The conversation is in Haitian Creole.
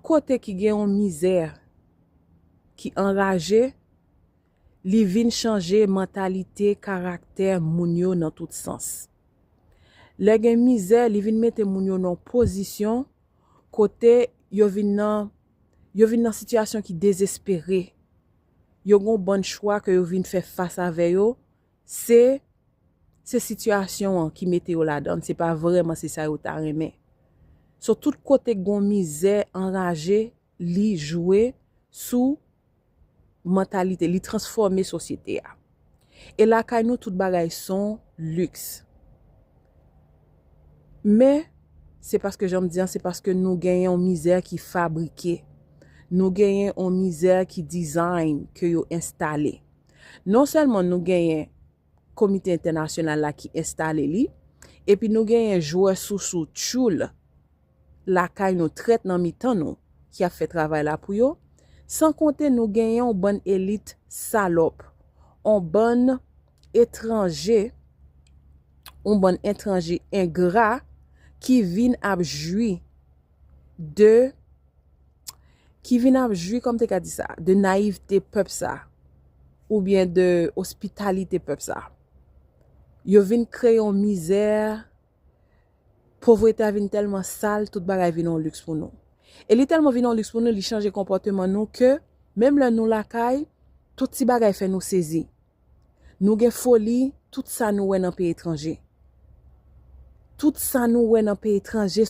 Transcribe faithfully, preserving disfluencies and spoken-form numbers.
kote ki gen yon mizè ki anraje, li vin chanje mantalite, karaktè moun yo nan tout sans. Lè gen mizè, li vin mete moun yo nan pozisyon kote yo vin nan yo vin nan sitiyasyon ki dezespere. Yo gen yon bann chwa ke yo vin fè fas avè yo, se se sitiyasyon an ki mete yo ladan, se pa vrèman se sa yo ta renmen. So tout kote gen yon mizè anraje, li jwe sou mantalite, li transfòme sosyete a. E lakay nou tout bagay se yon liks. Men, se paske jan m di an, se paske nou genyen yon mizè ki fabrike. Nou genyen yon mizè ki design, ke yo enstale. Non sèlman nou genyen komite entènasyonal la ki enstale li, epi nou genyen jwè sousou tchoul lakay nou, trèt nan mitan nou ki ap fè travay la pou yo, san konte nou genyen yon bann elit salòp, yon bann etranje, yon bann etranje engra ki vin ap jwi de ki vin ap jwi, kòm te ka di sa, de nayivte pèp sa, oubyen de ospitalite pèp sa. Yo vin kreye yon mizè, povrete a vin tèlman sal, tout bagay vin yon liks pou nou. E li tèlman vin yon liks pou nou, li chanje konpòteman nou ke, menm lè nou lakay, tout ti bagay fè nou sezi. Nou gen foli, tout sa nou wè nan peyi etranje. Tout sa nou wè nan peyi etranje,